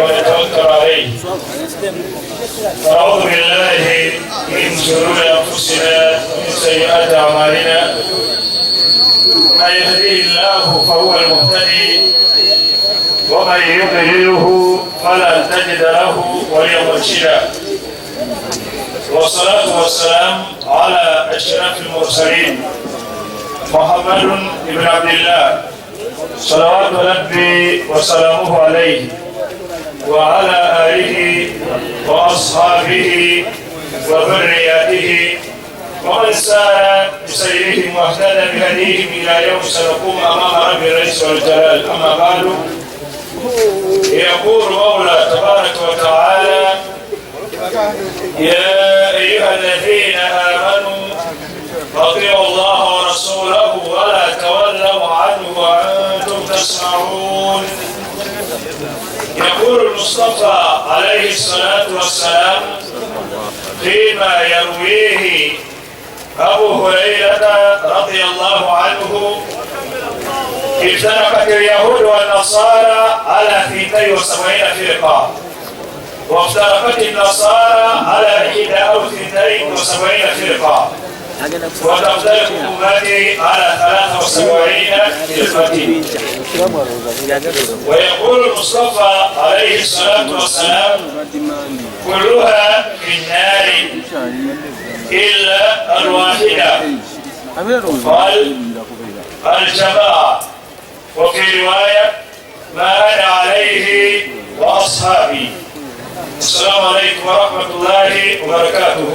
ونتوكل عليه. ونعوذ بالله من شرور أنفسنا ومن سيئات أعمالنا. من يهديه الله فهو المهتدي، ومن يضلله فلا تجد له وليا مرشدا. والصلاة والسلام على أشرف المرسلين محمد بن عبد الله، صلوات ربي وسلامه عليه وعلى آله وأصحابه وذرياته ومن سار بسيرهم واهتدى بهديهم إلى يوم سنقوم أمام رب العزة والجلال. أما بعد، يقول مولى تبارك وتعالى: يا أيها الذين آمنوا أطيعوا الله ورسوله ولا تولوا عنه وأنتم تسمعون. يقول المصطفى عليه الصلاة والسلام فيما يرويه أبو هريرة رضي الله عنه: افترقت اليهود والنصارى على 72 فرقة، وافترقت النصارى على 71 فرقة، وتفترق أمتي على 73 فرقة. ويقول المصطفى عليه الصلاة والسلام: كلها في النار إلا الواحدة، قال الجماعة. وفي رواية: ما أنا عليه وأصحابي. السلام عليكم ورحمة الله وبركاته.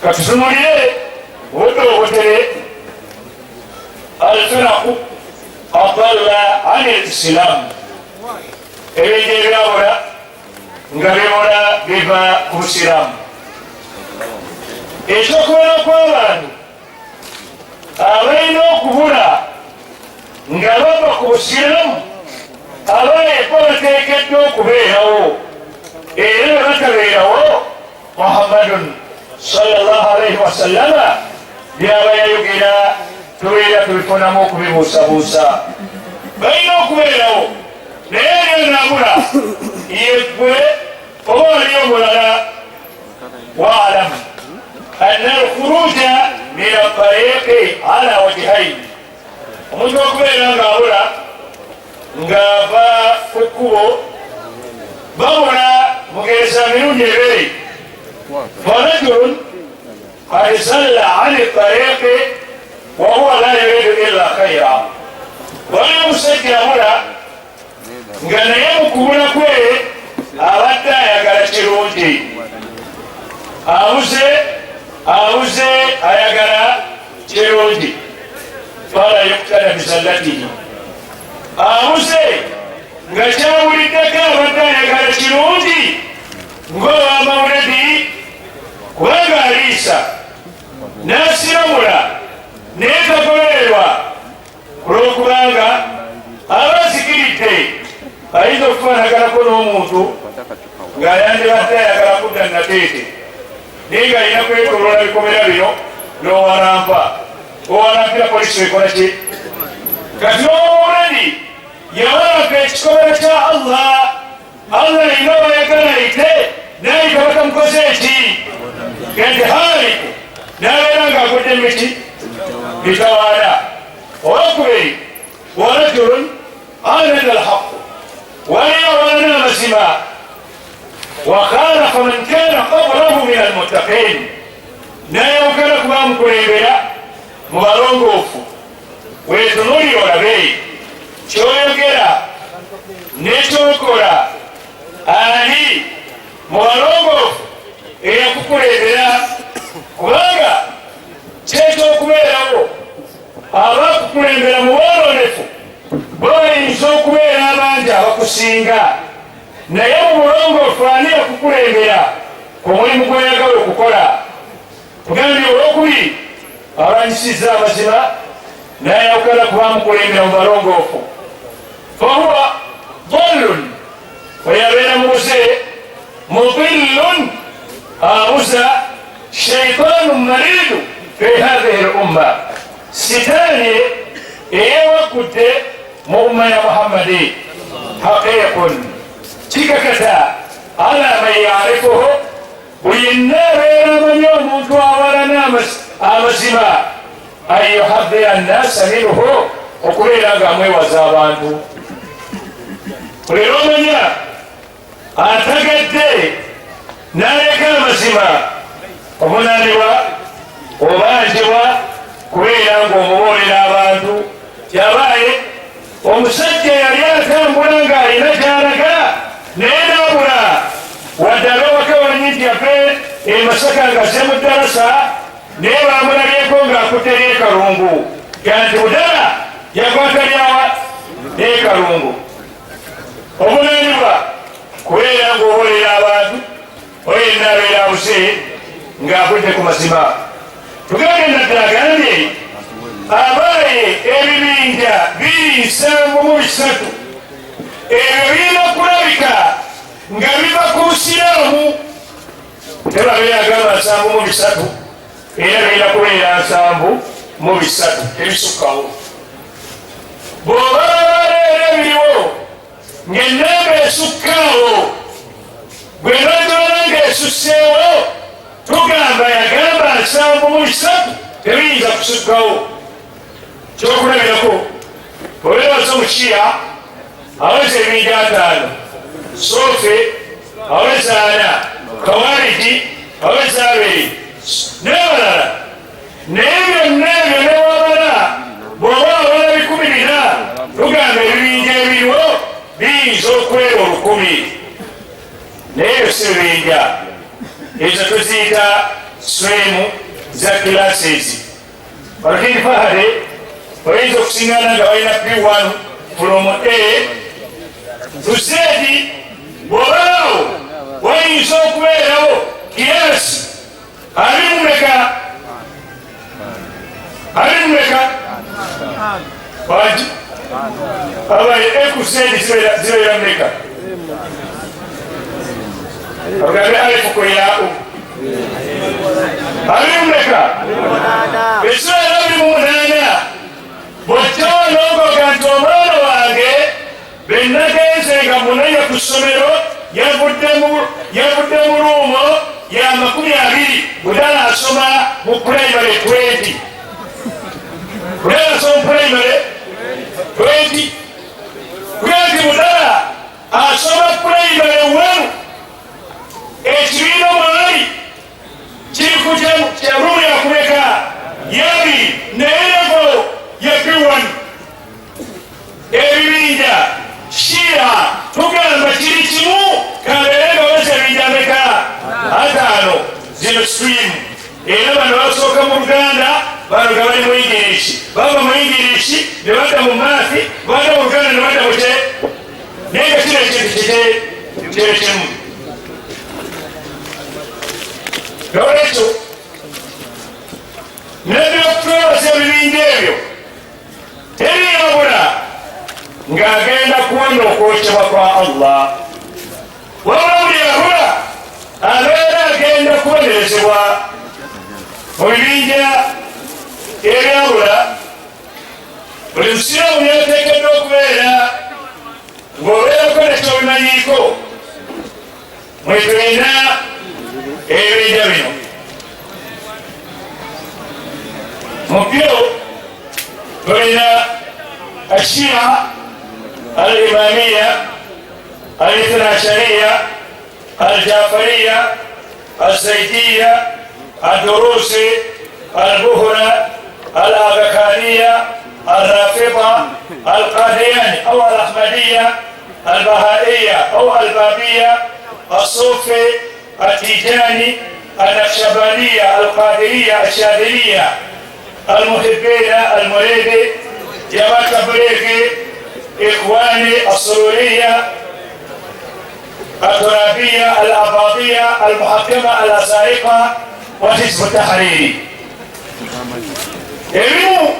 Katutunulire obudde obutere alfiraku adalla ani lisilaamu, ebintu ebyabula nga bibula biva ku busiraamu. Ekyokubeera kw'abantu abalina okubula nga bava ku busiraamu, abaeko bateekeddwa okubeerawo, era bwe batabeerawo Muhammadun sallallahu alaihi wasallama byaba yayogera tubeera tubifunamu okubibuusabuusa. Balina okubeerawo, naye eryonaabula yeggwe oba oli omulala. Waalamu anna alkhuruja min atariqi ala wajhaini, omuntu okubeera ng'abula ng'ava ku kkubo, babula mugereza mirundi ebiri. فرجل قد زل عن الطريق وهو لا يريد إلا خيرا. Waliwo omusajja abula nga naye mu kubula kwe abadde ayagala kirungi, abuze ayagala kirungi. Fala yuktada bizallatihi, abuze nga kyawuliddeko abadde ayagala kirungi ng'owamawuledi, kubanga aliisa n'asiramula naye tagobererwa, olwokubanga aba azikiridde. Ayinza okufaanaganako n'omuntu ng'ayandibadde ayagala kudda Nateete, naye ng'alina kwetoloola bikomera bino n'owalampa owalampira polisi ekola ki? Kati n'owamawuledi yawalampa ekikomera kya Allah. Allah alina bayagala ayite, naye batamukoze eki gende haaliku n'abeera ng'agudde miti bitawaana. Olwokubiri, warajulun alana alhaqu, waliyo abalana amazima, wakhalafa man kana qablahu min almuttaqin, n'ayawukana ku bamukulembera mu balongoofu. Weetunuulire olabe kyoyogera nekyokola, ani mu balongoofu eyakukulembera? Kubanga kyekyokubeerawo abakukulembera mu bwononefu bayinza okubeera abangi abakusinga, naye mu bulongoofu ani yakukulembera ku mulimu gw'oyagala okukola? Tugambye olwokubiri alwanyisizza amazima n'ayawukana ku bamukulembera mu balongoofu. Fahuwa dallun, oyabeera mubuze, mudillun, abuza, shaitanu maridu fi hathihi lumma, sitaani Eyewagudde mu umma ya Muhammadi. Haqiqun kikakata ala man yarifuhu, buli yenna abeera amanyi omuntu awalana amazima, an yuhadhira nnasa minhu, okubeera nga amwewaza abantu. Leero omanya atagadde n'aleka amazima, ovunaanibwa obanjibwa kubeera ng'omuboolera abantu. Kyabaaye omusajja yali atambula ng'alina gy'alaga naye n'abula, wadde ab'ewaka bamanyi nti ave e Masaka ng'azze mu ddalasa, naye bamulabyeko ng'akutte n'ekalungu, ga nti budala yakwata lyawa n'ekalungu. Ovunaanibwa kubeera ng'oboolera abantu, oyo yenna abeera abuze ng'avudde ku mazima. Tugambye Nabbi agambye abaaye ebibinja biri 73, ebyo birina kulabika nga biva ku busiraamu. Tebabeera agamba 73, era birina kubeera 73, tebisukkawo. Bw'oba leero ebiriwo ng'ennamba esukkaawo, gwe n'ogibala ng'esusseewo, tugamba yagamba 73, tebiyinza kusukkawo. Kyokulabirako, obeera oze omukiya aweza ebibinja 50, sofe aweza 40, kawariji aweza 2 n'abalala. Naye byonna ebyo newabala, bw'oba wabala 400, tugamba ebibinja ebiriwo biyinza okwera 1000. Naye ebyo si bibinja, ezo tuziyita stream za classes. Balokini Fahade oyinza okusingana nga balina P1 from A to Z. Bw'obalawo wayinza okubeerawo kiasi abiri mumeka, abiri mumeka bangi abaye A ku Z zibeera mumeka? Ogambe alifu ku yau abiri mumeka? Ekibeera 28. Bw'ojjawo n'ogoga nti omwana wange benagenze nga munenya ku ssomero yavudde mu ruumo ya 20, budala asoma mu primary 20, budala asoma mu primary 20, kugira nti budala asoma primary 1, ekibiina mwali kiri ku kya ruumu yakumeka yabi, naye levo ya P1. Ebibinja Shia tugamba kiri kimu, kabeere nga weza ebibinja meka? 50. Zino stream, era bano basooka mu Luganda, bano nga bali mu English, bava mu English ne badda mu math, badda mu Luganda ne badda mu kye, naye nga kino ekintu kike kiri kimu. Nolwekyo n'ebyokutwebaza ebibinja ebyo teriyabula ng'agenda kuwona okwokebwa kwa Allah. Wabula buli yabula abeera agenda kubonerezebwa. Mu bibinja ebyabula buli musiraamu yateekeddwa okubeera ng'obeerako nekyobimanyiiko. Mwetulina ebibinja bino mu byo tulina Ashia Al-Imamiya, Al-Ithnashariya, Al-Jafariya, Al-Zaidiya, Al-Durusi, Al-Buhra, Al-Agakaniya, Al-Rafida, Al-Qadiyani au Al-Ahmadiya, Al-Bahaiya au Al-Babiya, Al-Sufi, Al-Tijani, Al-Naqshbaniya, Al-Qadiriya, Al-Shadiriya, Al-Muhibbina, Al-Muridi, Jamaat Tablighi, Ikhwani, Al-Sururiya, Al-Turabiya, Al-Abadiya, Al-Muhakkama, Al-Azariqa wa Hizbu Tahriri. Ebimu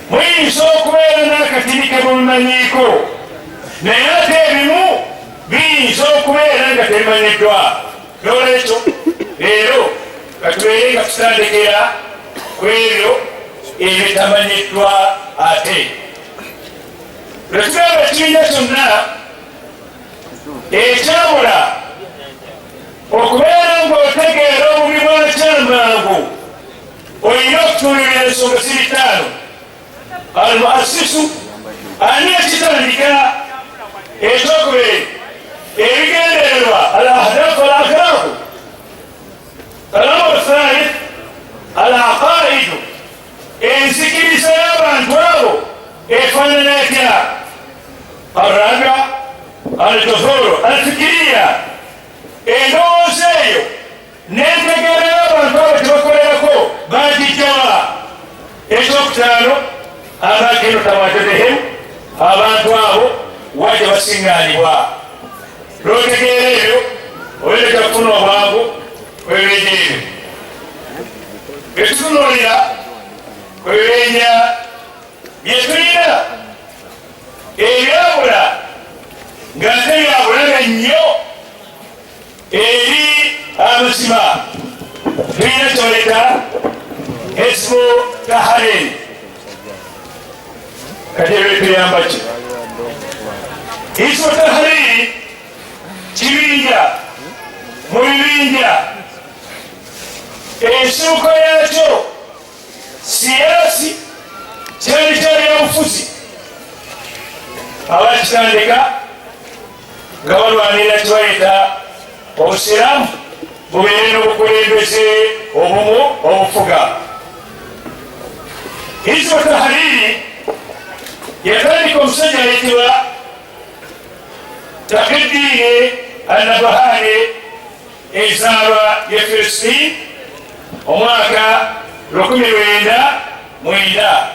muyinza okubeera n'akatini ke mubimanyiiko, naye ate ebimu biyinza okubeera nga tebimanyiddwa. N'olwekyo leero katubeere nga tutandikira ku ebyo ebitamanyiddwa. Ate lwetugamba ekibiina kyonna ekyabula okubeera ng'otegeera obubi bwakyamangu, olina okutuulira ensonga ziri ttaano. Almuasisu, ani ekitandika? Ekyokubiri, ebigendererwa, al ahdafu al akhlaqu. Alamuru thalith, al aqaidu, enzikiriza y'abantu abo efaanana etya? Arabia, aljuhuru alfikiriya, endowooza eyo n'entegeera y'abantu abo gyebakolerako bagijjawa? Ekyokutaano, amakinu tawajudihim, abantu abo wa gye basiŋŋaanibwa? Lwotegeera ebyo obeereka kufuna obwangu kwebibinja ebyo byetutunuulira ku bibinja byetulina ebyabula, ng'ate byabulaga nnyo eri amazima. Tulina kyoleka Hizbu Tahariri. Kati ebyo bituyamba ki? Hizbu Tahariri kibinja mu bibinja, ensibuko yakyo siyasi, kyali kya byabufuzi. Abakitandika nga balwanirira kibayita obusiraamu bubeere n'obukulembeze obumu obufuga. Hizbu Tahariri yatandika omusajja ayitibwa Takidiini Anabahani, enzaalwa ye Filistin, omwaka 1909.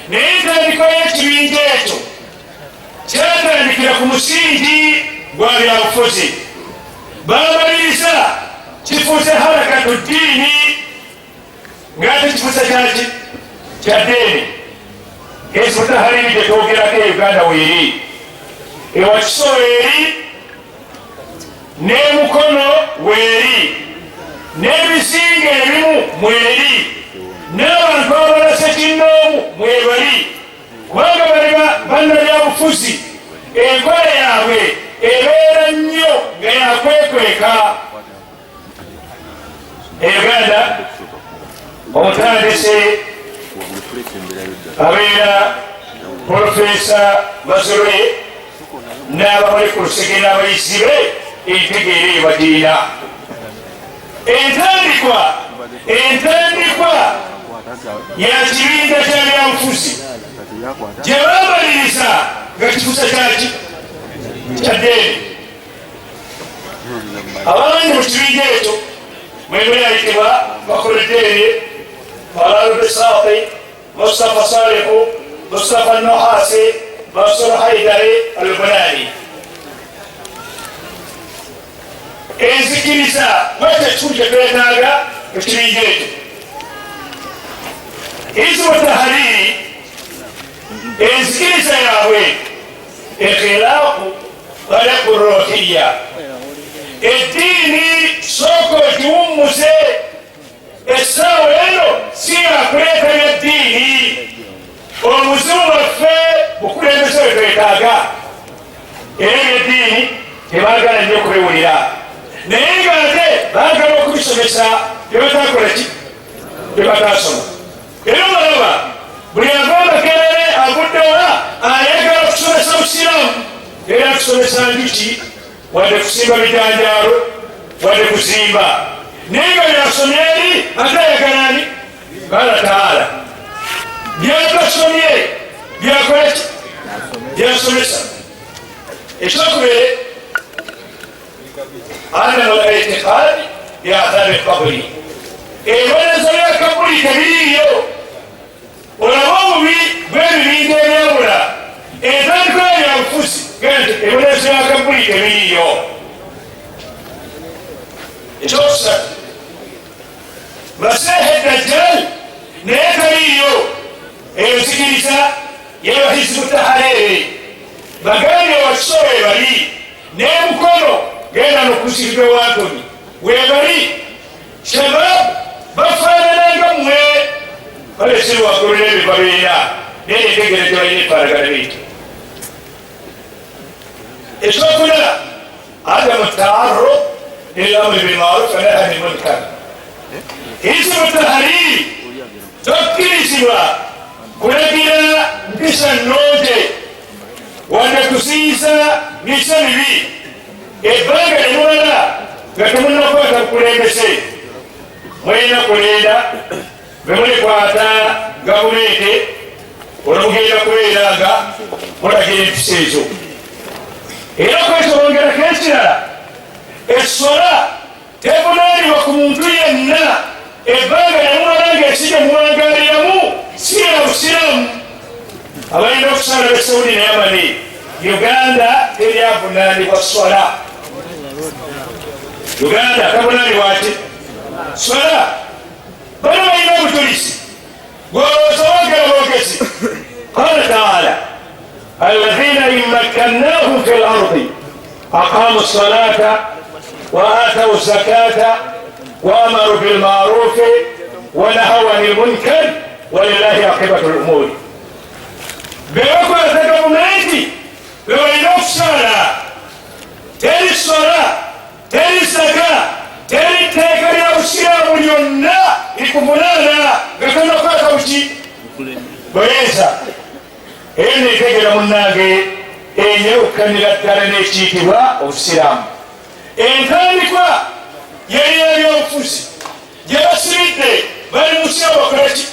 Naye entandikwa y'ekibinja ekyo kyatandikira ku musingi gwa byabufuzi, bamaliriza kifuuse harakatu ddiini, ngaate kifuuse kyaki? Kya ddiini. Hizbu Tahariri gyetwogerako e Uganda weeri, ewakiso weeri, n'emukono weeri, n'ebisinga ebimu mweri, n'abantu abalala sekinnoomu mwebali, kubanga bali bannabyabufuzi. Enkola yaabwe ebeera nnyo nga yakwekweka. E Uganda omutandisi abeera Polofesa Mazurui n'abamuli ku lusege n'abayizi be, entegeera eyo bagirina. Entandikwa ya kibinja kya byabufuzi gye bamaliriza nga kifuuse kyaki? Kya ddeeni. Abamanyi mu kibinja ekyo mwemuli ayitibwa Fakhruddini Falal Bisaati, Mustafa Salihu, Mustafa Nohasi, Mansur Haidari Albunani. Enzikiriza bwekyo ekikulu kyetwetaaga mu kibinja ekyo. Hizbu Tahariri enzikiriza yaabwe ikhilaku tariku ruhiya, eddiini sooka ogiwummuze, essaawa eno si yakuleeta byaddiini, obuzibu bwaffe bukulembeze bwe twetaaga. Era ebyeddiini tebaagala nnyo okubiwulira, naye ngaate baagala okubisomesa byebatakola ki? Byebatasoma. Era olaba buli ava Makerere aguddewa ayagala okusomesa busiraamu, era kusomesa njuki, wadde kusimba bijanjaalo, wadde kuzimba, naye nga byasomye eri ate ayagala ani? Qala taala, byatasomye byakolaki? Byasomesa. Ekyokubiri, adamu litiqadi biadhabi lkaburi, ebibonerezo bya kaburi tebiriiyo. Olaba obubi bw'ebibinja ebyabula entandikwa yabyabufuzi, nti ebibonerezo bya kaburi tebiriiyo. Ekyokusatu, Masihi Dajjal naye taliiyo. Eyo nzikiriza yebahizibu Taharere. Bagambye wakiso webali, nemukono genda nokuziridwe wantoni webali. Shabab bafaanananga mmwe. Kale si waggulu n'ebifo birina, naye entegeera gye balina efaanagana biiti. Ekyokuna, adamu taarrud lilamri bilmaruf nahi anil munkar. Hizbu Tahariri tokkirizibwa kulagira mpisa nnungi wadde kuziyiza misa mibi ebbanga limumala nga temunnakwata bukulembeze. Mulina kulinda bwe mulikwata gavumenti, olwomugenda kubeera nga mulagira empisa ezo. Era kwekyo bongerako ekirala, essola tevunaanibwa ku muntu yenna ebbanga lyemumala ng'ensi gye muwangaaliramu si ya busiraamu. Abalina okusala b'e Saudi ne Yamani, Uganda teryavunaanibwa swala. Uganda tavunaanibwa ki swala. Bano balina obujulizi gwolowooza boogera bwogezi. Qala taala alladhina in makkannahum fi lardi aqamu salata wa atau zakata wa amaru bilmarufi wa nahaw anil munkar walillahi aqibatu lumuri. Bebakwata gavumenti bebalina okusala, teri sola, teri zaka, teri tteeka lya busiraamu lyonna likuvunaana nga tonakwata buki buyinza. Eyo netegera munnange enyewukanira ddala n'ekiyitibwa obusiraamu. Entandikwa yeri ebyobufuzi gye basibidde bali musiraamu bakolaki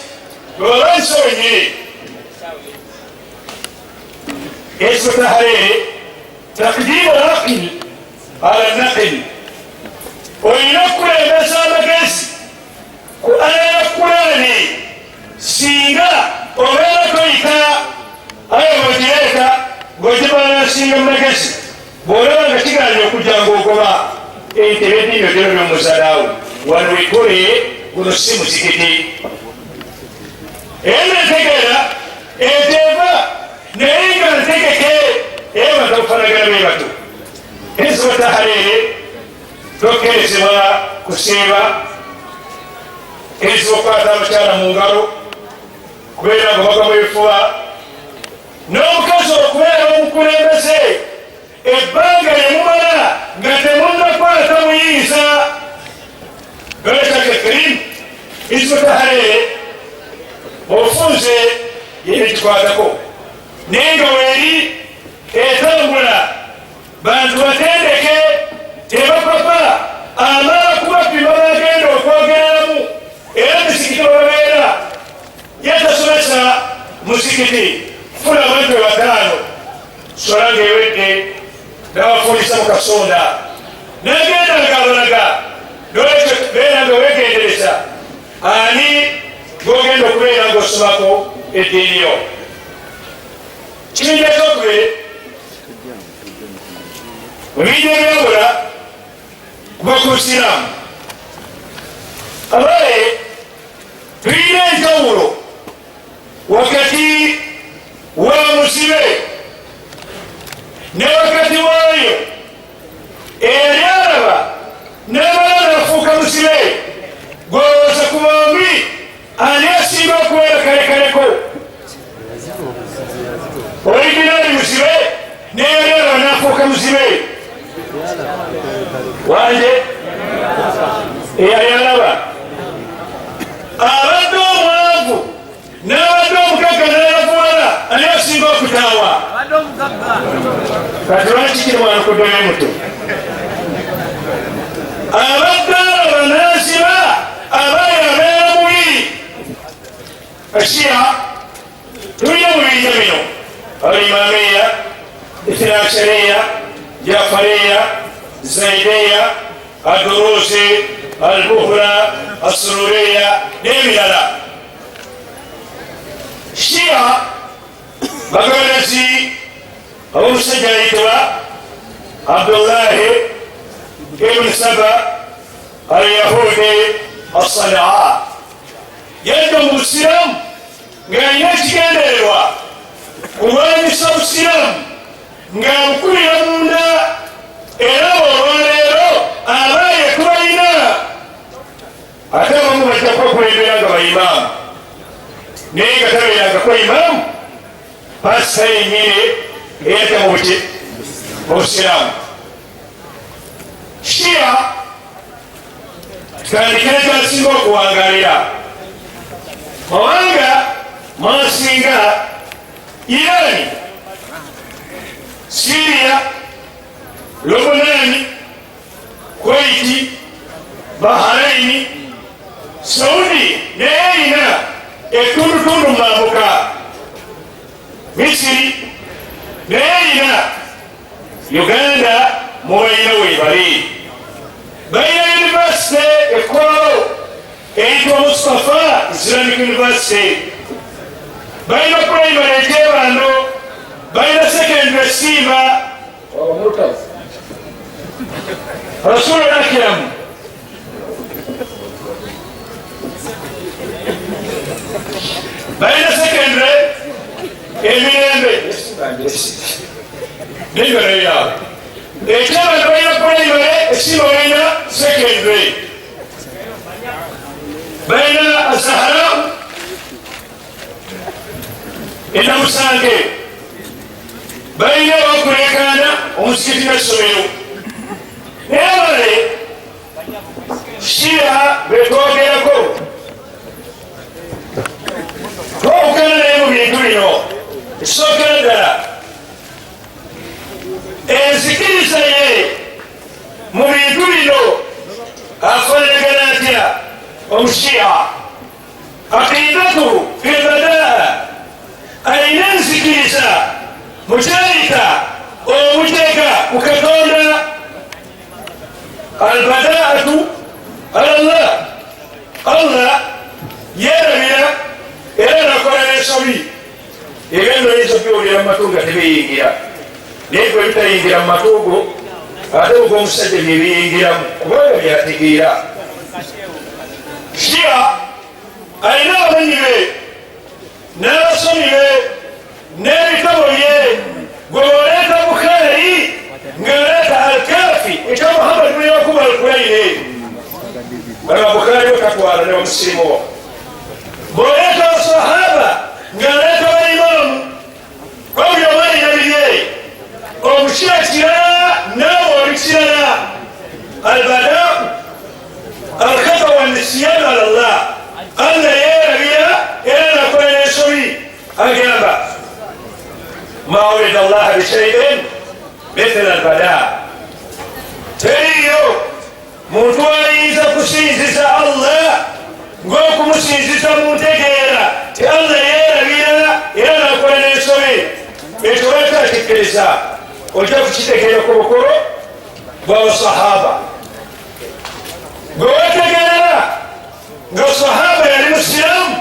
bebabanisa wenyini. Hizbu Tahariri takdimu laqil ala naqil, olina okukulembeza amagezi ku aya ya Kurani. Singa obeera toyita aya bwegireeta ng'ogibalansinga mu magezi, bw'olaba nga kiganye okujja ng'ogoba entebe eddiini ogero byomuzalaawo wano wekole, guno si muzikiti. Era nentegeera enteeva naye nga ntegeke era bantu okufanagana be bato. Hizbu Tahariri tokkirizibwa kusiiba, kkirizibwa okukwata abakyala mu ngalo kubeera nga bagwa mu bifuba, n'omukazi okubeera omukulembeze ebbanga lyemumala nga temunnakwata buyinza. Nolwekyo Hizbu Tahariri obufunze yebikikwatako, naye nga weeri etambula bantu batendeke, tebapapa, amala kubapima bagenda okwogeramu. Era misikiti babeera yetasomesa muzikiti, funa abantu bataano sola ngaewedde nabafuulisa mu kasonda nagenda nga abalaga. Nolwekyo beera nga wegendereza ani gogenda okubeera ngaosomako eddiini yo. Kibinja kyokubiri mu bingi ebyabula kuva ku busiraamu, abaye tulina enjawulo wakati wa musibe ne wakati waayo eyali alaba n'amala nafuuka musibe. Gwolowooza ku bombi ani asinga okubeera kalekaleko? Originali musibe neyali alaba nafuuka musibe wanje eyali alaba abadde omwavu n'abadde omugagga n'ayavuwala, ani asinga okutaawa? Kati lwaki kirwanukuddeyo muto abadde alaba n'aziba abaali abeera mubi? Ashia tulina mu binja bino alimamiya, ithnaashariya, jafariya, zaidiya, adurusi, albuhura, asururiya n'ebirala. Shia bagoberezi ab'omusajja ayitibwa Abdullahi ibuni Saba Alyahudi Asanaa. Yadda mu busiraamu ng'alina ekigendererwa kulwanyisa busiraamu ng'abukubira munda. Era olwaleero abaaye tubalina, ate abamu bajja kubakulembera nga bayimaamu. Naye nga tabeerangako imaamu, pasita yennyini eyajja mu buki mu busiraamu. Shia tutandikire gyasinga okuwangalira mawanga mwasinga Irani, Siria, Lubunani, Kuwaiti, Baharaini, Saudi naye erina ettundutundu mu mambuka, Misiri naye erina, Uganda mubalina webali, balina yunivasite ekolo eyitibwa Mustafa Islamic University, balina primary ekyebando, balina secondary Simba Rasul Akram, balina secondary emirembe nebibala byabwe ekyabano balina primary esimba, balina secondary, balina Azahara enamusange, balina abakulekana omusikiti n'essomero. Naye bale Shia betwogerako twawukana naye mu bintu bino. Ekisookera ddala, enzikiriza ye mu bintu bino afaanagana atya omushia? Aqidatu fi lbadaa, alina enzikiriza mukyayita omutega ku Katonda, albadaatu ala llah. Allah yerabira era nakola n'ensobi. Ebyo oyinza okubiwulira mu matu nga tebiyingira, naye gwe bitayingira mu matu go, ate oga omusajja byebiyingiramu kubanga byategeera. Shia alina abamanyi be n'abasomi be n'ebitabo bye. Gwe oleeta Bukhari ng'aleeta Alkafi ekya Muhammad buni Yakubu Alkulaine, baba Bukhari bakatwala ne bamusirimu. Bw'oleeta basahaba ng'aleeta baimamu, buli omu alina bibye. Omushia kirala, naawe oli kirala. Albadau alkhata wanisiyanu ala llah, Allah yeerabira era nakola n'ensobi. Agamba ma urida llaha bishaiin mithla albada, teriyo muntu ayinza kusinziza Allah ng'okumusinziza mu ntegeera ti Allah yeerabira era nakola n'ensobi. Ekyo lwaki akikkiriza? Ojja kukitegeera ku bukulu bw'abasahaba. Gwe wetegerera nga sahaba yali musiraamu,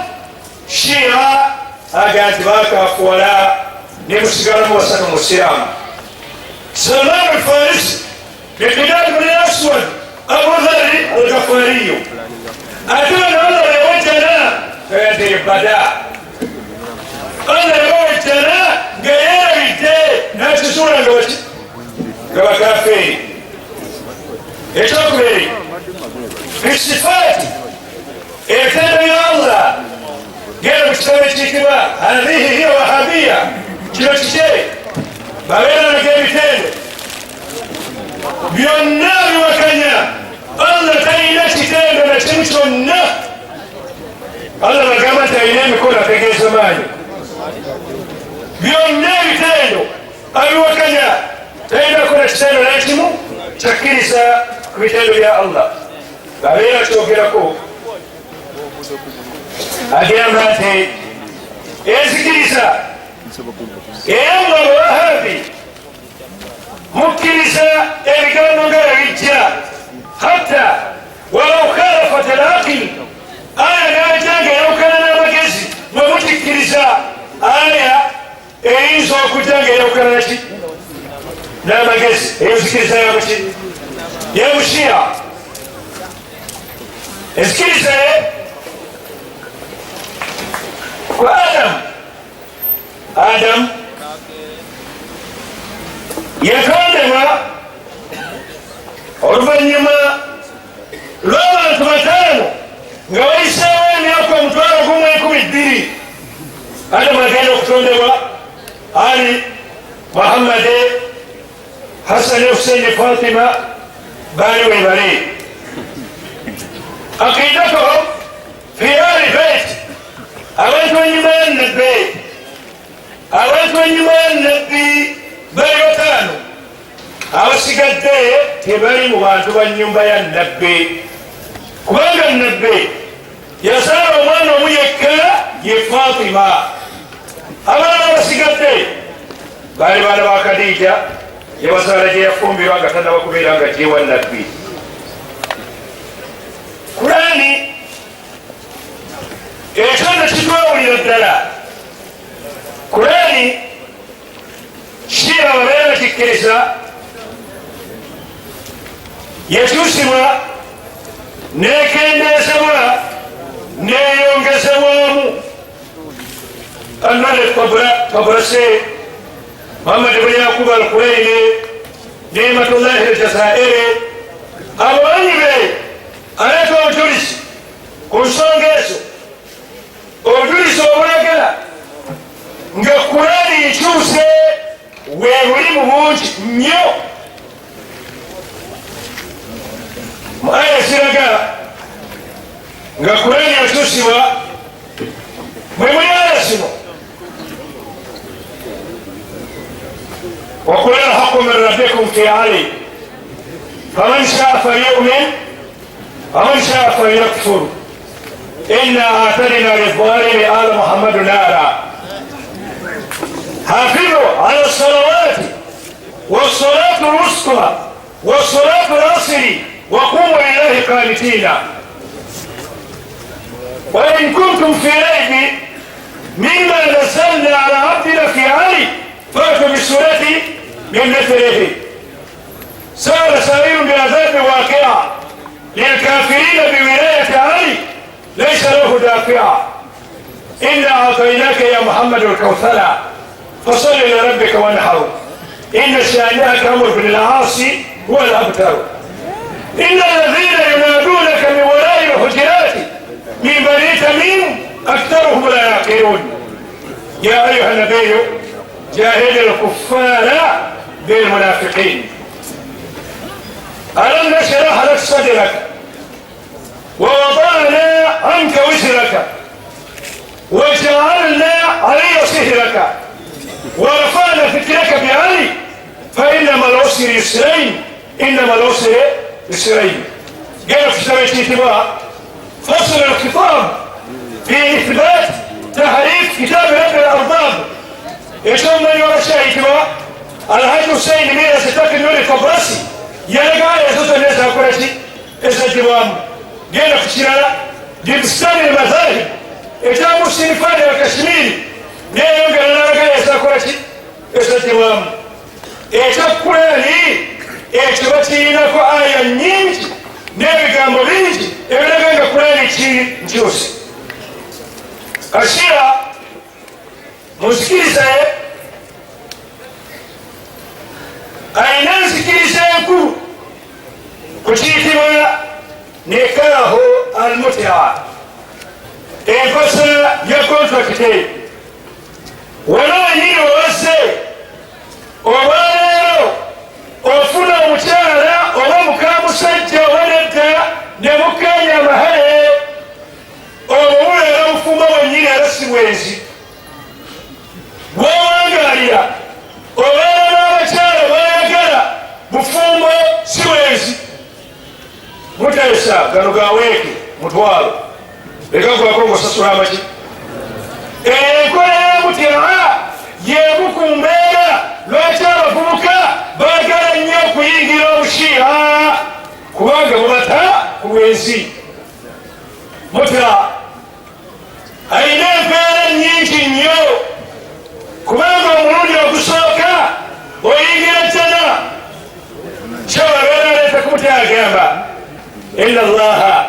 Shia aga nti bakafuwala ne musigalamu basatu musiraamu: Salman Alfarisi, Miqdad bni Aswad, Abu Dhari Algafariyo. Ate bano Allah yawajjana kayadire bada, Allah yawajjana nga yeerabidde nakisuula nga baki nga bakafeeri. Ekyokubiri, bisifaati, ebitendo bya Allah. Genda mu kitabo ekiyitibwa Hadhihi hiya Wahabiya, kino kike babeeranaga ebitendo byonna biwakanya. Allah talina kitendo na kimu kyonna. Allah bagamba nti alina emikono, ategeeza maanyi. Byonna ebitendo abiwakanya, talina kola kitendo nakimu kyakkiriza ku bitendo bya Allah. Babeera kyogerako agamba nti enzikiriza era mwe abawahabi mukkiriza ebigambo nga bwe hatta walau khalafat alaqil, aya naja nga eyawukana n'amagezi, mwe mukikkiriza. Aya eyinza okujja nga eyawukana naki n'amagezi, eyenzikiriza yamuki yemushiya. Enzikiriza ye ku Adamu, Adamu yatondebwa oluvannyuma lw'abantu bataano nga bayiseewo emyaka 1,200. Adamu agenda okutondebwa, Ali, Muhammadi, Hasani, Huseini, Fatima baali webali. Aqidatuhum fi ali bait, abantu enyuma ya Nabbi, abantu enyuma ya Nabbi bali bataano, abasigadde tebali mu bantu ba nyumba ya Nabbi, kubanga Nabbi yazaala omwana omu yekka, ye Fatima. Abalala abasigadde baali baana ba Khadija, yabazaala gye yafumbirwa nga tannaba kubeera nga gyewa Nabbi. Kurani ekyo nno kitwawulira ddala. Kurani Shia babeera bakikkiriza yakyusibwa nekendezebwa neyongezebwamu. Almalik Tabrasi, Muhammad bni Yakubu Alkulaini, Nimatullahi Aljazairi, abamanyi be aleeta obujulizi ku nsonga ezo, obujulizi obulaga nga Kurani nkyuse webuli mu bungi nnyo. Mu aya ziraga nga Kurani yakyusibwa mwe muli aya zino: وقل الحق من ربكم في علي فمن شاء فليؤمن ومن شاء فليكفر إنا أعتدنا للظالم آل محمد نارا. حافظوا على الصلوات والصلاة الوسطى والصلاة العصر وقوموا لله قانتين. وإن كنتم في ريب مما نزلنا على عبدنا في علي فأتوا بالسورة من مثله. سأل سائل بعذاب واقع للكافرين بولاية علي ليس له دافع. إنا أعطيناك يا محمد الكوثر فصل لربك وانحر إن شانئك عمرو بن العاص هو الأبتر. إن الذين ينادونك من وراء الحجرات من بني تميم أكثرهم لا يعقلون. يا أيها النبي جاهد الكفار بالمنافقين. ألم نشرح لك صدرك ووضعنا عنك وزرك وجعلنا علي صهرك ورفعنا فكرك بعلي فإنما العسر يسرين إنما العسر يسرين. قال في سنة فصل الخطاب في إثبات تحريف كتاب رب الأرباب. يشوف من ورشايتوا الحاج حسين ميرا ستاك النور الطبرسي يرجع يسوس الناس أكرشي إذا الدوام جينا في الشارع جبستان المذاهب إذا مسلم فاري وكشميري جينا يوم قالنا رجع يسوس أكرشي إذا الدوام إذا كلني إذا بتينا كآية نينج نبي كامبريج إذا كان كلني شيء جوس أشياء musikilize alina nzikiriza enkulu ku kiyitibwa nikahu almutia, enkosa ya kontrakite. Wano wenyini wewazze olwaleero ofuna omukyala oba mukamusajja oba nedda ne mukkaanya amahale, obwo buleera bufumbo bwennyini era si bwenzi. Bwowangalira obeera n'abakyala bayagala bufumbo si bwenzi. Muteesa gano gaweeke mutwalo leka gwako ng'osasula amaki. Enkola y'emutya y'emu ku mbeera lwaki abavubuka baagala nnyo okuyingira obushiya, kubanga bubata ku bwenzi. Mutya alina empeera nnyingi nnyo, kubanga omulundi ogusooka oyingira jjana. Kyababeera aleeta kumutya agamba inna Allaha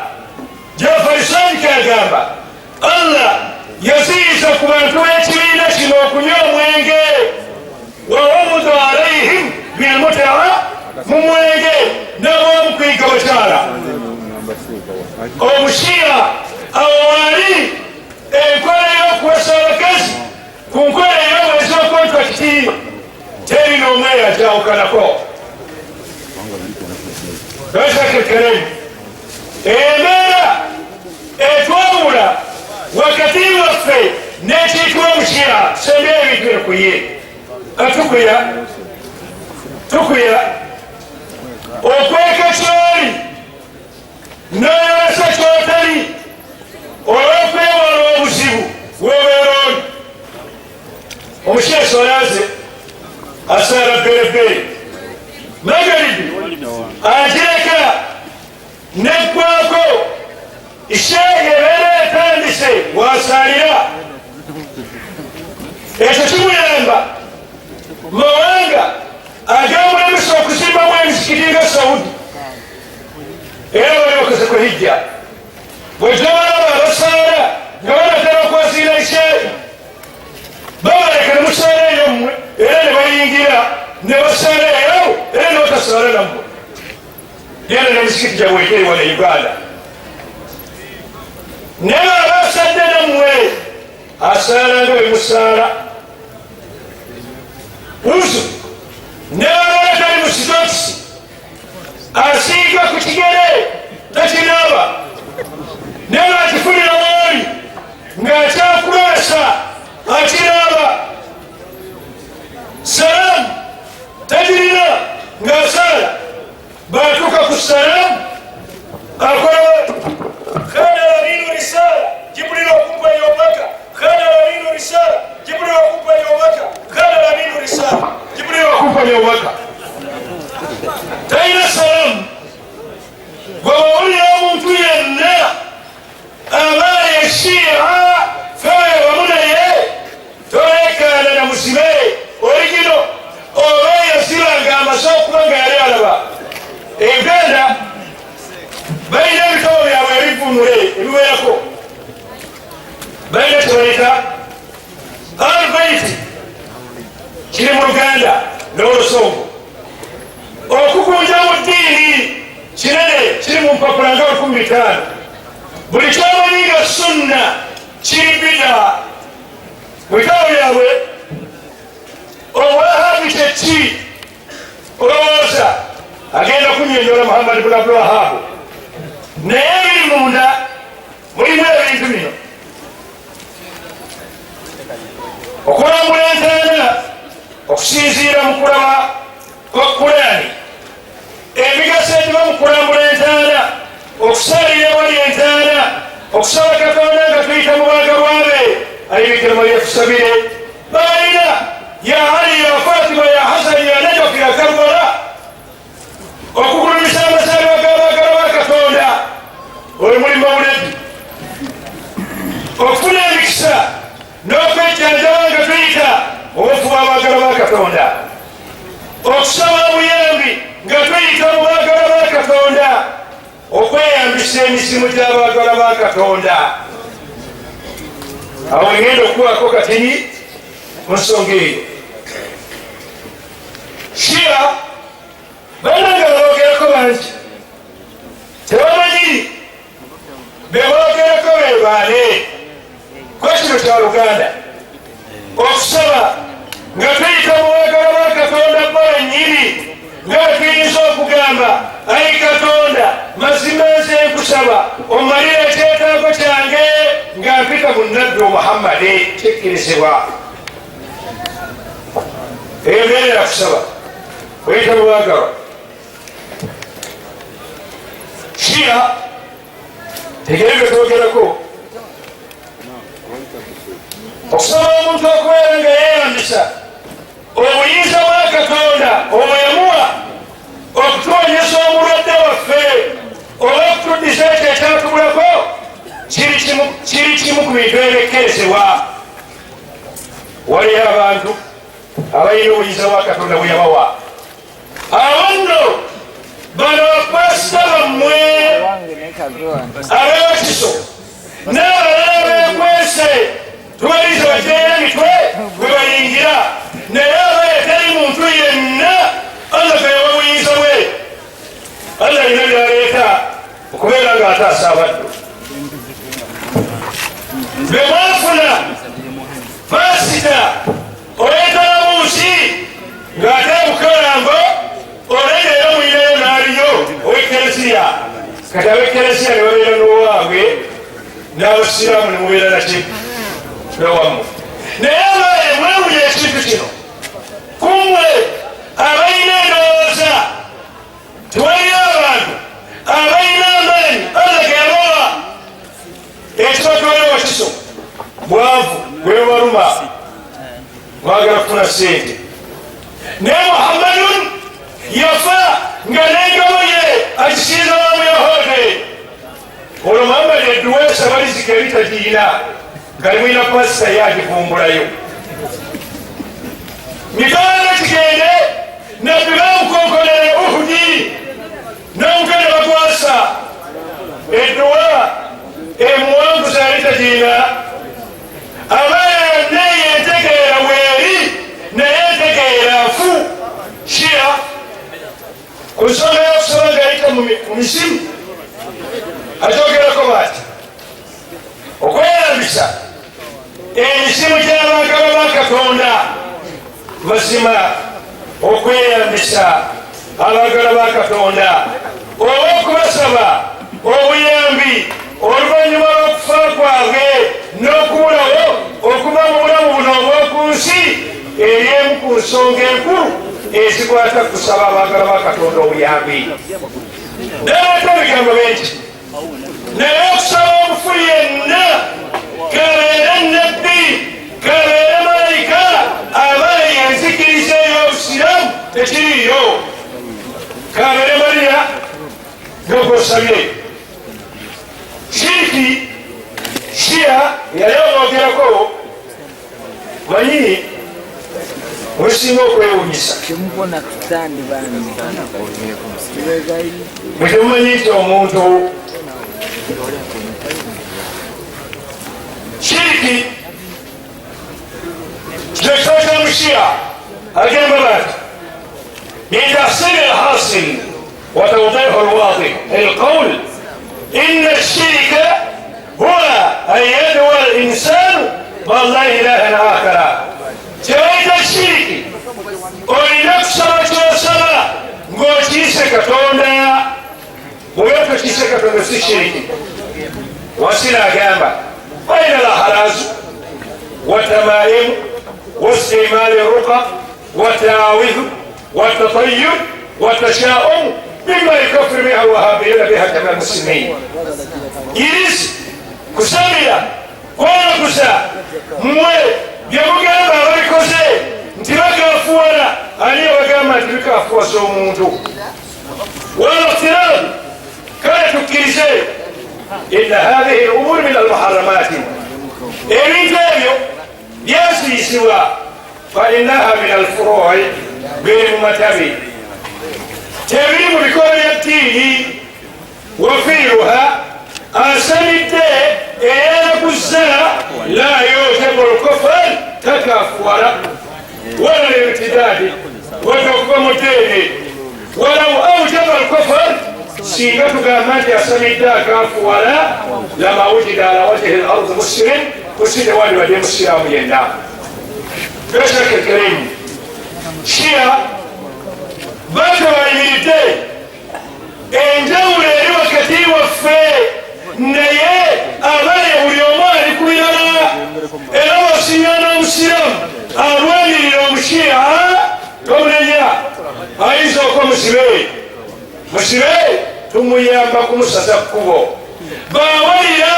Jafari Sadiq agamba Allah yaziyiza ku bantu b'ekibiina kino okunywa omwenge wa umudu alaihim bilmutaa, mu mwenge n'ab'omukuyiga bakyala. Omushiya awo waali enkola y'okuwasa abakazi Ku nkola ey'obwezi bwa kontrakiti teri n'omu eyagyawukanako. Lwesakekere embeera etwawula wakati waffe n'ekiyitibwa omushia sembya ebintu ekuye atukuya tukuya okweka kyoli n'oyolesa kyotali olw'okwewala obuzibu wobeera oli. Omushia solaze asaala bberebbere magaribi agireka neggwako ishayi ebeera etandise wasaalira. Ekyo kimuyamba mawanga agamulemesa okuzimbamu emizikiti nga Saudi, era bali bakoze ku hijja bwetubalaba abasaala nga banatera okwasiira ishayi babaleka ne musaala eyo mmwe, era ne bayingira ne basaala eyo era ne batasaala nammwe. Genda nemizikiti gyabwe egeri wano e Uganda, naye aba asadde nammwe asaala nga bwe musaala uzu, nebabeera tali mu sitokisi asiiga ku kigere takinaaba, naye ng'akifunira wooli ng'akyakulwasa akinaaba. Salaamu tagirina ng'asaala, bw'atuuka ku salaamu akola kana laminu risala Jibril okumpa obubaka, kana laminu risala Jibril okumpa obubaka, kana laminu risala Jibril okumpa obubaka. Talina salaamu. Gwe bw'owulira omuntu yenna abaala eshiya fewe wamu naye tolekaana na muzibe oligino oba eyazira ng'amaze okuba nga yali alaba. E Uganda balina ebitabo byabwe ebivunule ebiwerako, balina kyebayita Albaiti, kiri mu Luganda n'Olusongo. Okukunja mu ddiini kinene kiri mu mpapula nga 5000. Buli kyomanyi nga sunna kiri bida mu bitabo byabwe. Owahabi kyeki olowooza agenda kunyonyola Muhammad bun Abdulwahabu, naye ebiri munda mulimu ebintu bino: okulambula entaana okusinziira mu kulaba kwa Kulaani, emigaso egiva mu kulambula entaana, okusaalira ewali entaana, okusaba Katonda nga tuyita mu baagalwa be ayibikira yatusabire balina ya Ali, ya Fatima, ya Hasani, ya Najafu, ya Karbala, okugulumisa amazaalibwa g'abaagalwa ba Katonda oyo mulimu obunabbi, okufuna emikisa n'okwejjanjaba nga tuyita obufu bw'abaagalwa ba Katonda, okusaba obuyambi nga tuyita mu baagalwa ba Katonda, okweyambisa emisimu gy'abaagalwa ba Katonda. Awo ngenda okuwako katini mu nsonga eyo. Shia bannange baboogerako bangi tebamanyi beboogerako bebaane kwa kino kya Luganda. Okusaba nga tuyita mu baagalwa ba Katonda bo bennyini, nga bwe tuyinza okugamba ayi Katonda, mazima nze nkusaba omalire ekyetaago kyange nga mpita mu Nabbi Muhammadi, kikkirizibwa. Eyo mbeera yakusaba oyita mu baagalwa. Shia tegere bye twogerako. Okusaba omuntu okubeera nga yeeyambisa obuyinza bwa Katonda obwo yamuwa okutuwonyesa omulwadde waffe oba okutuddiza ekyo ekyatubulako kiri kimu ku bintu ebikkirizibwa. Waliyo abantu abalina obuyinza bwa Katonda bwe yabawa. Abo nno bano bapasita bammwe ab'ewakiso n'abalala beekwese, tubaliza bajeyo emitwe bwe bayingira, naye abaye teri muntu yenna Allah geyawa buyinza bwe. Allah alina byaleeta okubeera ng'ataasa abaddu be mwafuna. Baasi Pasita ow'etalabuusi ng'ate bukalango olenda era muyinayo n'aliyo ow'ekkeresiya. Kati ab'ekkeresiya ne babeera n'owaabwe, n'abasiraamu ne mubeera naki nowammwe. Naye abaye mwewunya ekintu kino kummwe abalina endowooza tiwaliyo abantu abalina amaanyi Allah geyabawa. Ekibatwala wakiso bwavu bwebaluma, mwagala kufuna sente. Naye Muhammadun yafa nga n'engabo ye akisinza wa muyahode. Olwo Muhammadi edduwa esaba rizika eri tagiyina, nga limulina pasita ye agivumbulayo. Mitwalo kigende nabbi bamukonkolera Uhudi n'omugenda bakwasa edduwa emuwanguza yali tagiyina. Abaana neyo entegeera weeri, naye entegeera nfu. Shia ku nsonga y'okusaba ng'ayita mu misimu ajogerako bati okweyambisa emisimu gy'abagaba ba Katonda, mazima okweyambisa abagala ba Katonda oba okubasaba obuyambi oluvannyuma lw'okufa kwabwe n'okubulawo okuva mu bulamu buno obw'oku nsi eri emu ku nsonga enkulu ezikwata kusaba abagala ba Katonda obuyambi. Naleeta ebigambo bingi, naye okusaba omufu yenna, kabeere nabbi, kabeere malayika, abaali enzikiriza ey'obusiraamu tekiriiyo. Kabeere Mariya ng'ogosabye shiriki. Shia yali omwogerako manyi musinga okwewunyisa mwe temumanyi nti omuntu shiriki kyekitabo kya mushia agamba bati min tahsili alhasil wa tawdihu alwadih alqawl inna alshirika huwa an yadwa alinsanu ma ilahan akhara. Kyebayita shiriki, olina kusaba kyosaba ng'okiise Katonda. Bw'oba tokiise Katonda si shiriki. Wansi n'agamba aina alaharazu watamaimu wastimali ruqa watawidhu watatayub watashaum mima yukafiru biha alwahabiyuna biha jami almuslimin. Irisi kusamira kwalaguza mmwe byemugamba ababikoze nti bakafuwala, ani abagamba nti bikafuwaza omuntu? Walaftirabu kale tukkirize inna hathihi lumur min almuharamati, ebintu ebyo byasiisibwa, fa innaha min alfurui, biri mu matabi, tebiri mu bikolo bya ddiini. Wafiiruha asamidde eyalaguzza la yujibu lkufr, takafuwala wala lirtidadi, wadde okuva mu ddiini. Walau aujaba lkufr, singa tugamba nti asamidde akafuwala, lama wujida ala wajhi lardi muslim, kusi tewandibadde musiraamu yenna. Beshaka karimu Shia bato bayimiridde enjawulo eri wakati waffe, naye abaye buli omu ali ku birala. Era wasinya n'omusiraamu alwanirira omushiya tomunenya, ayinza okuba musibe musibe, tumuyamba kumusaza kkubo. Bawalira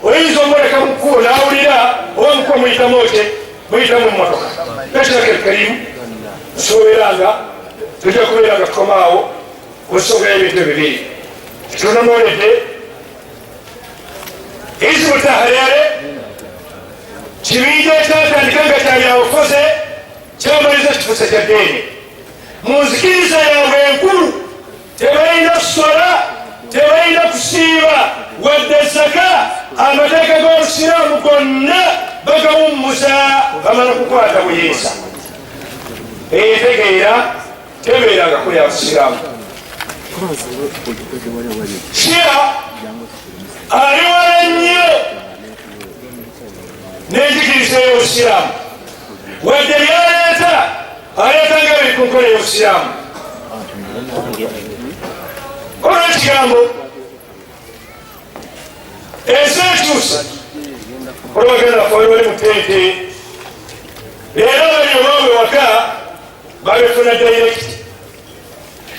oyinza omuleka mu kkubo n'awulira oba mukuba muyitamu ote muyitamu emmotoka. Ekiraka karimu nsuubira nga tujja kubeera nga tukomaawo ku nsonga y'ebintu ebibiri tunonoledde. Hizibu Taharere kibinja ekyatandika nga kyabyabufuzi, kyamaliza kifuuse kya ddiini. Mu nzikiriza yaabwe enkulu tebalina kuswala, tebalina kusiiba wadde zaka. Amateeka g'obusiraamu gonna bagawummuza bamala kukwata buyinza. Entegeera tebeerangako ya busiraamu. Shia ali wala nnyo n'enjigiriza y'obusiraamu. Wadde byaleeta aleeta nga biri ku nkola y'obusiraamu. Olw'ekigambo ensi ekyuse, olwagenda ffe bali mu tente, leero bali obaabwe waka babifuna direct.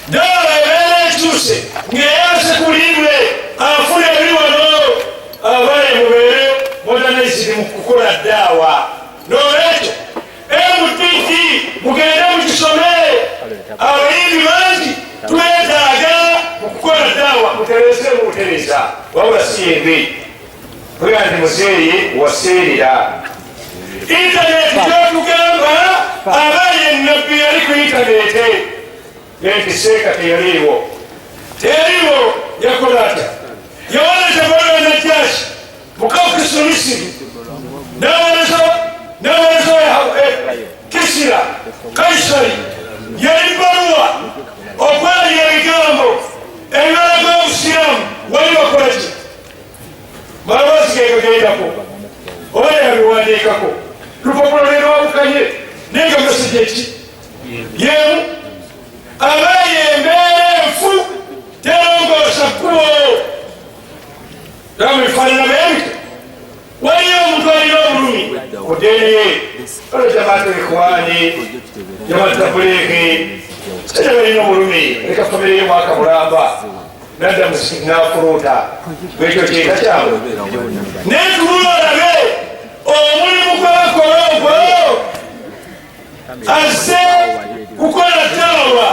Ddala ebeera ekyuse ng'eyase ku liibwe afuna ebiri wano. Abaye mubeere modernized mu kukola ddaawa. N'olwekyo MTT mugende mukisome, abayimbi bangi twetaaga mu kukola ddaawa, mutereeze mubutereeza, wabula si yembi kuga nti muzeeyi waseerera. Intaneti gyotugamba abaye nabbi yali ku intaneti nti seeka teyaliiwo, teyaliiwo. Yakola atya? Yawandiika baluwa Najjashi Mukawukisi Misiri, nawereza Kisira Kaisari. Yali baluwa okwali ebigambo ebibalaga obusiraamu. Wali bakolaki? Maloboozi gegagendako oba yabiwandiikako lupapula lwerwawukanye, naye nga message eki yemu. Abaye embeera enfu terongoosa kkubo gamubifaanana bebityo. Waliyo omuntu alina obulumi ku ddeeni ye, olwo jamaatu ikhwani, jamaatu tabuliiki, sajja balina obulumi, leka famire ye mwaka mulamba nadda muzikiti n'afuluuta bwekyo kyeka kyabwe. Naye tunula olabe omulimu gwebakola ogwo, azze kukola daawa,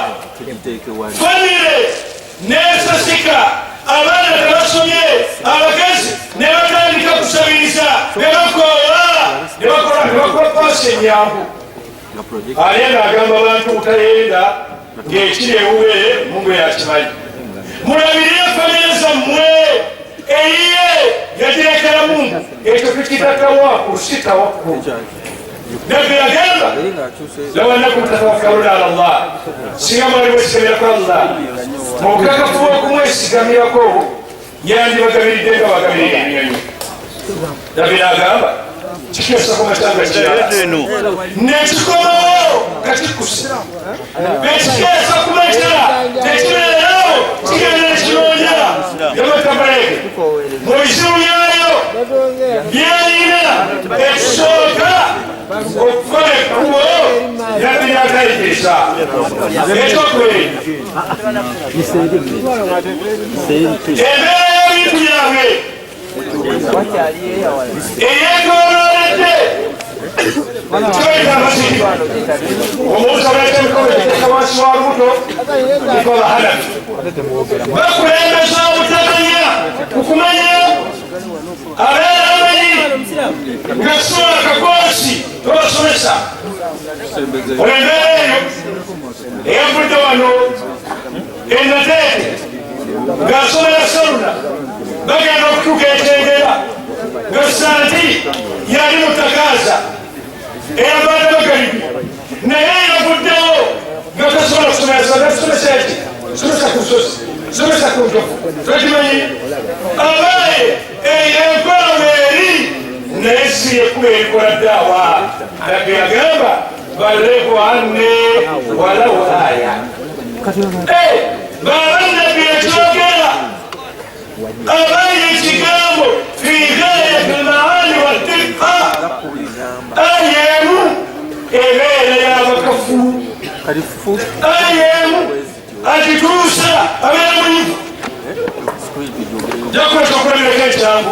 famire nesasika, abaana tebasomye, abakazi ne batandika kusabiriza, ne bakoowa, ne bakola ne bakola paasi enyangu. Alenda agamba bantu butayenda ng'ekiri ewuwe Mungu yakimanyi. Mulabirire famire zammwe, eyiye yagirekera Mungu. Ekyo tukiyita tawakkulu, si tawakkulu. Nabbi yagamba, law annakum tatawakkaluna ala Allah, singa mwali mwesigamira Allah mu bukakafu bw'okumwesigamirako, yandibagabiridde nga bagabirira ebinyonyi. Nabbi n'agamba kikesa ku matanga kirala nekikomawo nga kikkuse, ekikeesa ku makya tekibeerawo, kigenda nekinoonya yamatabaleke mu bizibu byayo byerina. Ekisooka okukola ekkubo nabbi n'atayigiriza. Ekyokubiri, embeera y'ebintu byabwe eyetolooledde kibaita amasiri omuntu abaita emikono giteeka wansi wa lubuto ikola hanafi, bakulembeza obutamanya kukumanya. Abeera amanyi nga sola kakoosi tobasomesa. Embeera eyo eyavudde wano enateete ng'asomera Seruna, bagenda okutuuka ekyengera nga Santi yali mutakaaza eyavaada magalibi, naye yavuddewo nga tasobola kusomera Santa. Tusomesa eki? Somesa ku nsozi, somesa ku ntofu, tokimanyi. Abaye eyo enkola weeri, naye si yekuba erikola ddaawa. Nabbi yagamba balleku anne walawu aya. Baba nabbi yakyogera, abaye ekigambo fi gayati lmaani waddiqa, aya emu ebeera y'abakafu, aya emu agituusa abeera muyivu. Jakuleeta okulabirako ekyangu,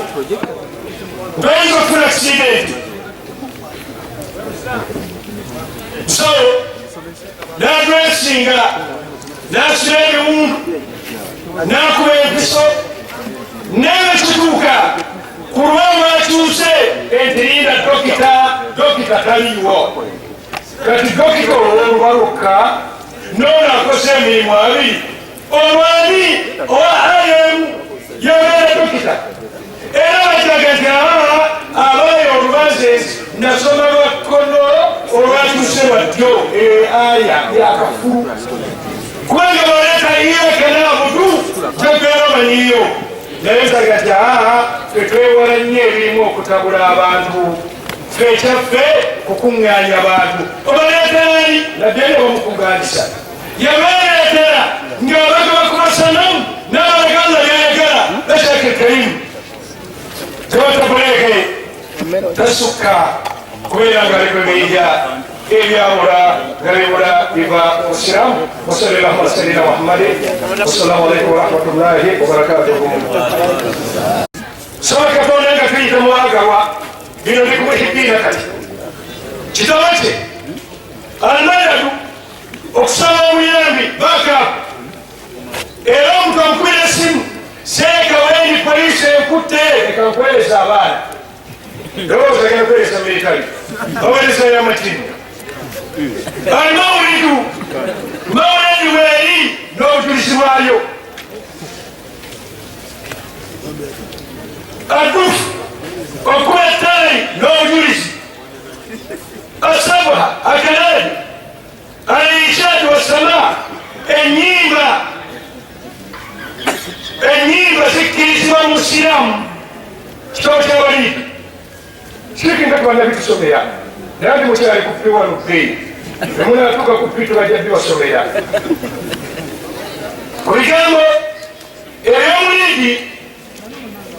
toyinza okufuna accident, so n'adressinga, n'asira ebiwundu, n'akuba empiso, naye kituuka ku lwalwakyuse entirinda dokita, dokita taliiwo. Kati dokita olwolwa lwokka noono akoze emirimu abiri, olwani owa im yabeera dokita, era bajaga nti aa abaye olubanza nasoma lwa kkono olwakyuse lwa ddyo. Aya yakafu kubanga baleeta iyaka naabudu jabeera omanyiyo, naye ntaga nti aa fetwewala nnyo ebirimu okutabula abantu. Ffe ekyaffe kukuŋŋaanya bantu. Obaleetera ani? Naddene bamukuŋŋaanyisa, yabeereetera ng'abagaba ku masanamu n'abalaga Allah byayagala. Lashaka karimu tebatabuleeke tasukka kubeera nga alikwebeyija ebyabula nga bibula biva mu busiraamu. Wasalli llahuma ala sayyidina Muhammadin. Wassalamu alaikum warahmatullahi wabarakatuhu. Saba Katonda nga tuyita mwagalwa bino bikumuhibiina. Kati kitabo kye Almayadu, okusaba obuyambi bakapu, era omuntu amukubira esimu, "Seeka, wendi poliisi enkutte, leka nkuweereza abaana." Ndowooza genda kuweereza military, baweereza yamatimu. Almawulidu, mawulidi weeri n'obujulizi bwayo. Adufu, okuba ettayi n'obujulizi. Asabha akalali alishati wasama, enyimba, enyimba zikkirizibwa mu busiraamu. Kitabo kyabaliidi sikinga tubanda bitusomera, naye ndi mukyali ku P1 B, emunatuuka ku P tubajja bibasomera. Ku bigambo ebyomulidi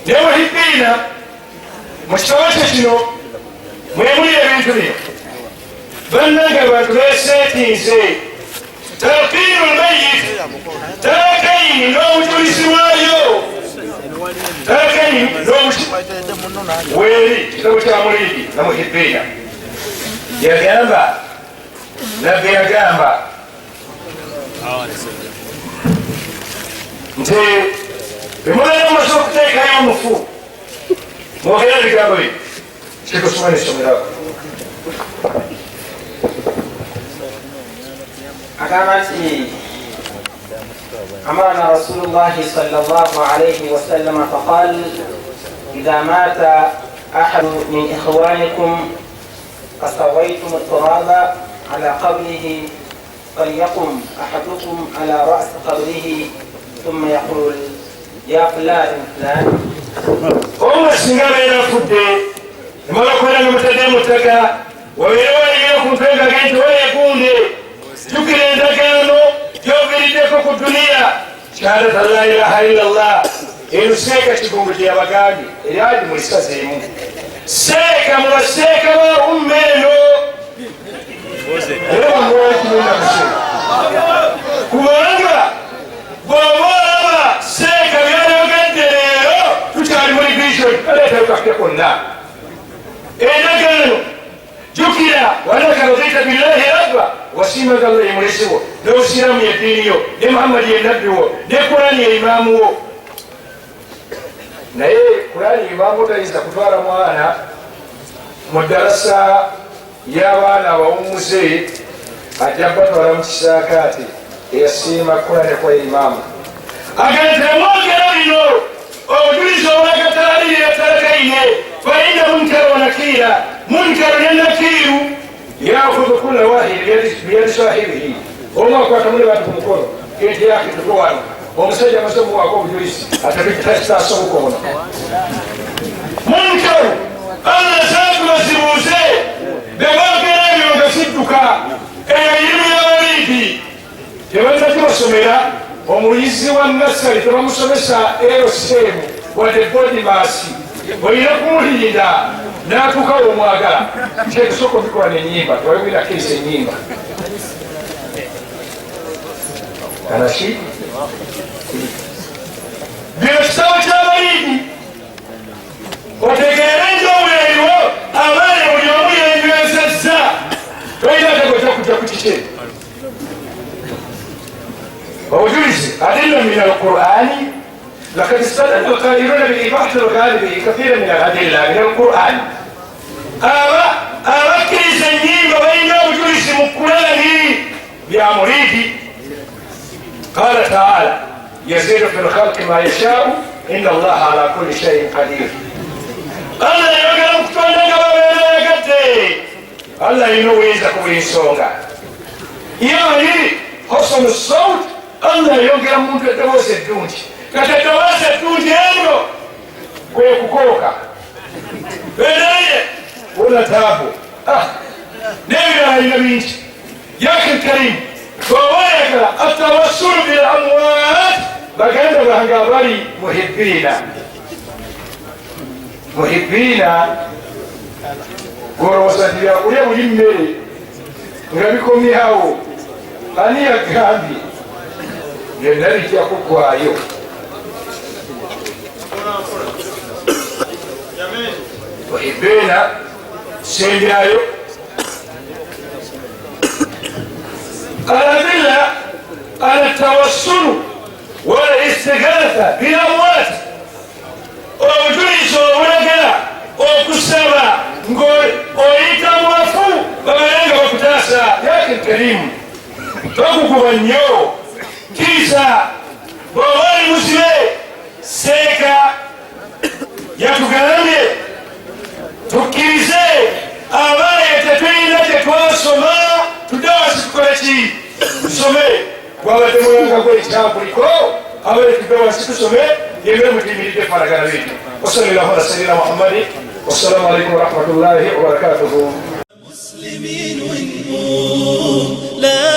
nemuhibiina mu kitabo kye kino mwemuli ebintu bino. Bannange, abantu beseetinze talqiinu lmayit, talakaini n'obujulizi bwayo, talakaini weeri kitabo kya mulidi namuhibiina. Yagamba, Nabbi yagamba nti bwemubeera mumaze okuteekayo omufu, mwogere ebigambo bino. Kikusoma nesomerako. Agamba nti أمرنا رسول الله صلى الله عليه وسلم فقال: إذا مات أحد من إخوانكم فسويتم التراب على قبره فليقم أحدكم على رأس قبره ثم يقول: يا فلان فلان. Omu singa abeera afudde, emala okubeera nga mutadde mu ttaka, wabeere waligere ku mutwe nga nti weyegunde, jjukira endagaano gyoviiriddeko ku duniya, shahadata la ilaha illallah. Eno Seeka Kigungu gye yabagambye eryaji mu lisaza emu, seeka mu baseeka ba umma eno, era bamwekimuna kuseeka, kubanga bw'oba olaba seeka byayogedde leero, tukyali mu revision, aleetayo kaffe konna endagaano. Jjukira wanaka radita billahi rabba, wasiimaga Allah ye mulesi wo, n'obusiraamu ye ddiini yo, ne Muhammadi ye nabbi wo, ne Kurani ye imaamu wo. Naye Kurani imaamu tayinza kutwala mwana mu ddalasa y'abaana abawummuze, ajja batwala mu kisaakaate. Eyasiima Kurani kuba ye imaamu agamba temwogera bino, obujulizi obulaga talabirira talakaine faina munkara wa nakira, munkaru ne nakiru yakhudhu kulla wahid biyadi sahibihi, omu akwata muli bantu ku mukono enti yakituko wano omusajja amaze omuwaako obujulizi atabitasoboka ono munkaru. Allah saatu bazibuuze bebogera ebyo nga kidduka eyo irimu y'abaliidi tebalina kibasomera. Omuyizi wa nursery tebamusomesa LCM wadde BODMAS, olina kumulinda n'atuuka womwagala. Kyetusooka obikola nenyimba tewaliwina akkiriza enyimba anaki. Bino kitabo ky'abaliidi, otegeere enjawulo eriwo. Abaana buli omu yenywezezza, tolina tegojja kujja ku kike. Obujulizi adilla min alqurani, lakad istadalla alqailuna biibahati lghalibi kathira min aladilla min alqurani. Aba abakkiriza enyimba balina obujulizi mu Kurani bya muridi. Qala taala: yazidu fi lkhalqi ma yashau inna Allaha ala kulli shaiin qadir. Allah yayogera mu kutonda nga babeera yagadde. Allah alina obuyinza ku buli nsonga. Yani husnu saut, Allah yayongera mu muntu eddoboozi eddungi. Kati eddoboozi eddungi eryo kwe kukooka benaye. Una taabu n'ebirala alina bingi. Yaki Karimu, bw'oba atawassulu bil amwat, baganda bange abali muhibiina, muhibiina golowooza nti byakulya buli mmere nga bikomyawo. Ani yagambye byonna bijja kuggwayo? Muhibiina sembyayo aladilla ala tawassulu wal istighatha bil amwat, obujulizi obulagala okusaba ng'oyita mu bafu babeere nga bakutaasa. Yaki Karimu, tokukuba nnyo, kkiriza bw'oba oli muzibe seeka. Yatugambye tukkirize abaye tetulina gye twasoma, tudde wansi tukole ki? Tusome. Gwabadde mulanga gwekyakuliko abaye tudde wansi tusome yemere mutuyimiridde falagana bitu. Wasalli llahuma ala sayyidina Muhammadi. Wassalamu alaikum warahmatullahi wabarakatuhu. مسلمين ونقوم لا